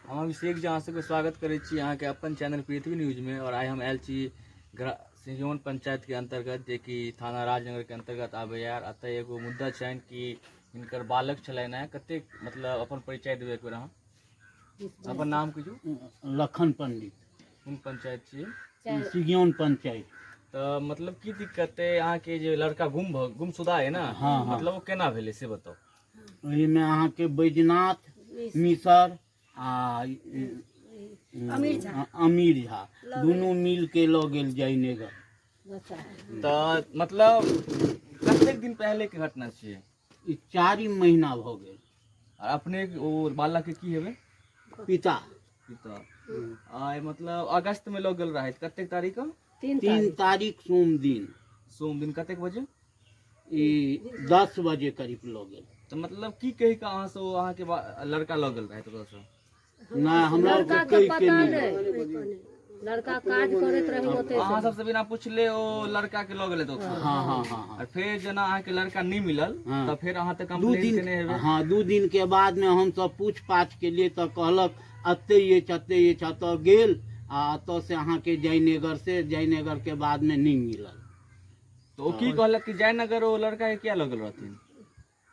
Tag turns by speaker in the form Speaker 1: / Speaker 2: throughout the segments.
Speaker 1: हम अभिषेक जी अहाँ सबके स्वागत करै छी अहाँके अपन चैनल पृथ्वी न्यूजमे। और आइ हम आयल छी सिंघौन पंचायत के अंतर्गत, जेकि थाना राजनगर के अंतर्गत आबैया। और एतऽ एगो मुद्दा छनि कि हिनकर बालक छलनि हेँ, कतेक मतलब अपन परिचय देबै एक बेर अहाँ, अपन नाम किछु।
Speaker 2: लखन पंडित।
Speaker 1: कोन पंचायत छी?
Speaker 2: सिगियौन पंचायत।
Speaker 1: तऽ मतलब की दिक्कत अइ अहाँके? जे लड़का गुम भऽ गुमशुदा अइ ने?
Speaker 2: हाँ, हाँ।
Speaker 1: मतलब ओ केना भेलै से बताउ।
Speaker 2: ओहिमे अहाँके बैजनाथ मिसर आ
Speaker 3: अमीर झा।
Speaker 2: अमीर झा दुनू मिल के लऽ गेल जयनगर।
Speaker 1: तऽ मतलब कतेक दिन पहले के घटना छियै?
Speaker 2: ई 4 महीना भऽ गेल।
Speaker 1: आ अपने ओ बालक के की हेबै?
Speaker 2: पिता।
Speaker 1: पिता। आ मतलब अगस्त में लऽ गेल रहै, कतेक तारीख के?
Speaker 2: 3 तारीख सोम दिन।
Speaker 1: सोम दिन कतेक बजे?
Speaker 2: ई 10 बजे करीब लऽ गेल।
Speaker 1: तऽ मतलब की कहि कऽ अहाँ से ओ अहाँके लड़का लऽ गेल रहै ओतऽसँ?
Speaker 2: नहि, हमरा
Speaker 3: लड़का के
Speaker 2: कहि के
Speaker 3: पता
Speaker 2: नहि।
Speaker 3: नहि, लड़का काज करैत रहे ओतै।
Speaker 1: अहाँ सबसँ बिना पुछले ओ लड़का के लऽ गेलै ओतऽ?
Speaker 2: हाँ हाँ हाँ हाँ।
Speaker 1: और फेर जेना अहाँके लड़का नहि मिलल
Speaker 2: हाँ।
Speaker 1: तऽ फेर अहाँ तऽ
Speaker 2: 2
Speaker 1: कंप्लेन
Speaker 2: दिन
Speaker 1: केने हेबै?
Speaker 2: हाँ, 2 दिन के बाद में हमसब पूछ पाछ के लिए तऽ कहलक एते अछि, एते अछि। एतऽ गेल आ एतऽ से अहाँके जयनगर से, जयनगर के बाद में नहि मिलल।
Speaker 1: तऽ ओ की कहलक कि जयनगर ओ लड़का के किया लऽ गेल रहथिन?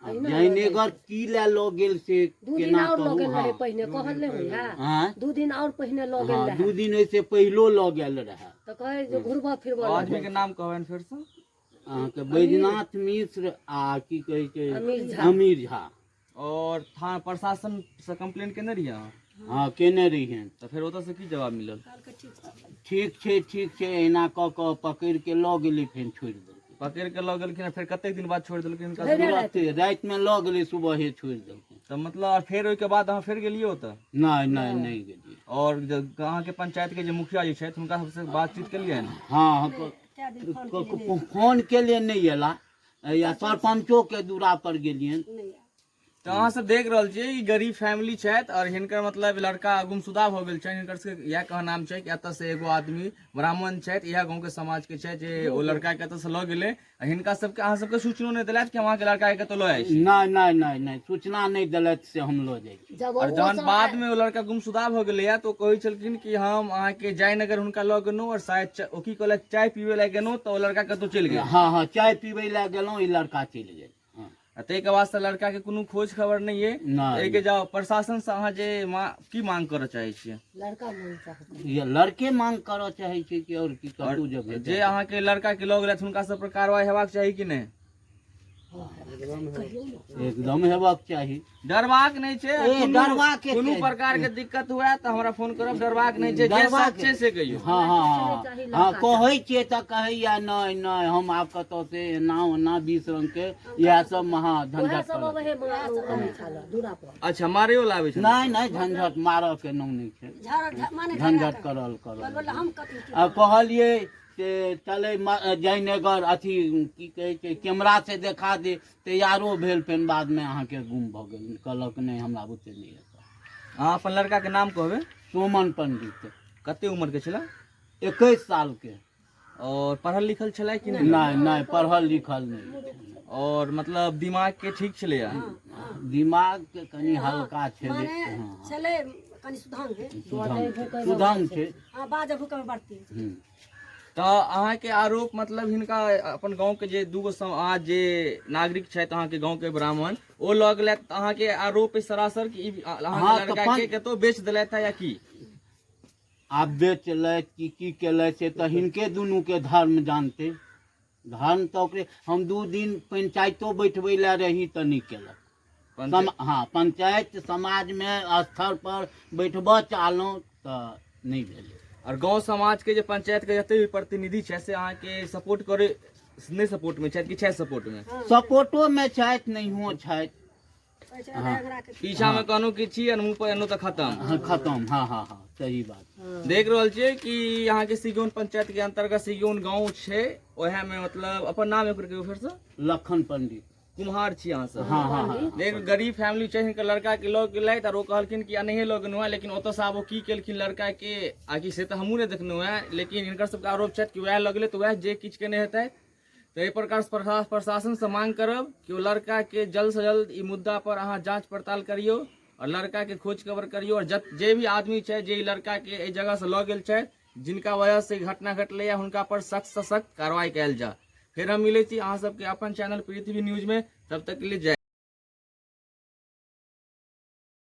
Speaker 2: आ जयनगर की लए लऽ गेल से
Speaker 3: 2 दिन
Speaker 2: केना
Speaker 3: और लऽ
Speaker 2: कहू?
Speaker 3: गेल रहे।
Speaker 2: हाँ
Speaker 3: पहिने कहल नहि होइया?
Speaker 2: आँय?
Speaker 3: 2 दिन और पहिने लऽ गेल
Speaker 2: हाँ,
Speaker 3: रहे।
Speaker 2: 2 दिन ओहिसे पहिलो लऽ गेल रहए।
Speaker 3: तऽ कहै जे घुरबऽ फिरबऽ
Speaker 1: ओ
Speaker 3: लऽ
Speaker 1: आदमी के नाम कहबनि फेरसँ।
Speaker 2: अहाँके बैजनाथ मिश्र आ की कहै छै?
Speaker 3: अमीर झा।
Speaker 2: अमीर झा।
Speaker 1: और थाना प्रशासन से कंप्लेन केने रहियै अहाँ?
Speaker 2: हाँ, केने रहियनि।
Speaker 1: तऽ फेर ओतऽ से की जवाब मिलल?
Speaker 2: ठीक छै, ठीक छै, एना कऽ कऽ पकड़ि के लऽ गेलै, फेर छोड़ि देलकै।
Speaker 1: पकड़ि के लऽ गेलखिन आ फेर कतेक दिन बाद छोड़ि देलखिन हिनका?
Speaker 3: भरि राति।
Speaker 2: तुरते रातिमे लऽ गेलै, सुबहे छोड़ि देलकै।
Speaker 1: तऽ मतलब आ फेर ओहिके बाद अहाँ फेर गेलियै ओतऽ?
Speaker 2: नहि नहि, नहि गेलियै।
Speaker 1: और जे अहाँके पंचायत के जे मुखिया जी छथि, हुनका सबसँ बातचीत केलियनि?
Speaker 2: हाँ, फोन केलियै, नहि एला। या सरपंचो के दूरा पर गेलियनि।
Speaker 1: तऽ अहाँ सब देख रहल छियै, ई गरीब फैमिली छथि और हिनकर मतलब लड़का गुमशुदा भऽ गेल छनि। हिनकर सबके इएह कहनाम छै कि एतऽ से एगो आदमी ब्राह्मण छथि, इएह गाँव के समाज के छथि, जे ओ लड़का के एतऽ से लऽ गेलै आ हिनका सबके अहाँ सबके सूचनो नहि देलथि कि हम अहाँके लड़का के कतऽ लऽ आयल छी।
Speaker 2: नहि नहि नहि नहि, सूचना नहि देलथि से हम लऽ जाइ छी।
Speaker 3: जब
Speaker 1: और
Speaker 3: ओ
Speaker 1: जहन
Speaker 3: सब
Speaker 1: बाद में ओ लड़का गुमशुदा भऽ गेलैया तऽ ओ कहै छलखिन कि हम अहाँके जयनगर हुनका लऽ गेलहुँ और शायद ओ की कहलथि, चाय पीबै लए गेलहुँ तऽ ओ लड़का कतहु चलि गेल।
Speaker 2: हाँ हाँ, चाय पीबै लए गेलहुँ, ई लड़का चलि गेल। हाँ।
Speaker 1: आ ताहिके बाद से लड़का के कोनो खोज खबर नहि अइ।
Speaker 2: नहि।
Speaker 1: एहिके जाउ प्रशासन से अहाँ जे की मांग करऽ चाहै छियै?
Speaker 3: लड़का मांग चाहत।
Speaker 2: ये लड़के मांग करऽ चाहै छै कि और की कतहु जब
Speaker 1: जे
Speaker 2: हेतै।
Speaker 1: अहाँके लड़का के लऽ गेलथि हुनका सब पर कार्रवाई हेबाक चाही कि नहि?
Speaker 2: एकदम हेबाक चाही।
Speaker 1: डरबाक नहि छै।
Speaker 2: ए, डरबाक के
Speaker 1: कोनो
Speaker 2: छै।
Speaker 1: प्रकार के दिक्कत हुए तऽ हमरा फोन करब, डरबाक नहि छै, जे
Speaker 2: डरबाक
Speaker 1: सच छै से कहियौ।
Speaker 2: हाँ हाँ हाँ हाँ, कहै छियै तऽ कहैया नहि नहि, हम आब कतऽ से एना ओना 20 रंग के इएह सब महा
Speaker 3: उएह
Speaker 2: झंझट
Speaker 3: सब
Speaker 2: करत।
Speaker 3: अबै है रहै छल दूरा पर।
Speaker 1: अच्छा, मारैयो लाबै छै?
Speaker 2: नहि नहि, झंझट मारऽ के नाम नहि छै, झंझट करल करल। आ कहलियै से चलै जयनगर अथी की कहै छै, कैमरा से देखा दे, तैयारो भेल, फेर बादमे अहाँके गुम भऽ गेल, कहलक नहि हमरा बुते नहि हेतै।
Speaker 1: अहाँ अपन लड़का के नाम कहबै?
Speaker 2: सोमन पंडित।
Speaker 1: कते उम्र के छलै?
Speaker 2: 21 साल के।
Speaker 1: और पढ़ल लिखल छलै कि नहि?
Speaker 2: नहि नहि, पढ़ल लिखल नहि।
Speaker 1: और मतलब दिमाग के ठीक छलैया?
Speaker 2: दिमाग के कनि हल्का छलै। हाँ,
Speaker 4: छलै कनि सुधांग है।
Speaker 2: सुधंग सुधंग छै।
Speaker 4: हाँ, बाजब भूकमे बढ़ती।
Speaker 1: तऽ अहाँके आरोप मतलब हिनका अपन गाँव के जे दूगो समाज जे नागरिक छथि, अहाँके गाँव के ब्राह्मण ओ लऽ गेलथि, तऽ अहाँके आरोप अइ सरासर कि ई अहाँके
Speaker 2: हाँ, तऽ
Speaker 1: लड़का के कतहु बेच देलथि है या की?
Speaker 2: आब बेचलथि कि की केलथि से तऽ हिनके दुनूके धर्म जानतै। धर्म तऽ ओकरे। हम 2 दिन पंचायतो बैठबै लए रही तऽ नहि केलक। हाँ, पंचायत समाजमे स्तर पर बैठबऽ चाहलहुँ तऽ नहि भेलै।
Speaker 1: और गाँव समाज के जे पंचायत के जते भी प्रतिनिधि छै से अहाँके सपोर्ट करे नहि, सपोर्ट में छथि कि छथि सपोर्ट में?
Speaker 2: सपोर्टोमे छथि, नहियो छथि।
Speaker 1: पीछा में कहनो कि छी और मुंह पर एनो तऽ खत्म।
Speaker 2: हाँ, खत्म। हाँ हाँ हाँ, सही बात।
Speaker 1: देख रहल छियै कि अहाँके सिगौन पंचायत के अंतर्गत सिगौन गाँव छै, ओएह में मतलब अपन नाम एक बेर कहियौ फेर से।
Speaker 2: लखन पंडित।
Speaker 1: कुम्हार छी अहाँ सब?
Speaker 2: हाँ हाँ हाँ।
Speaker 1: देख, गरीब फैमिली छै, हिनकर लड़का के लऽ गेलथि और ओ कहलखिन कि अनहे लऽ गेलहुँ हेँ, लेकिन ओतऽसँ आब ओ की केलखिन लड़का के आकि से तऽ हमहूँ नहि देखलहुँ हेँ, लेकिन हिनकर सबके आरोप छथि कि वएह लऽ गेलै तऽ वएह जे किछु केने हेतै। तऽ एहि प्रकार प्रशासनसँ मांग करब कि ओ लड़का के जल्द से जल्द ई मुद्दा पर अहाँ जांच पड़ताल करियौ। आओर लड़काके खोज खबर करियौ। आओर जे भी आदमी छै जे ई लड़काके एहि जगहसँ लऽ गेल छै, जिनका वजहसँ ई घटना घटलैए, हुनका पर सख्तसँ सख्त कार्रवाई कयल जाय। फेर हम मिलै छी अहाँ सबके अपन चैनल पृथ्वी न्यूजमे, तब तक के लिए जय।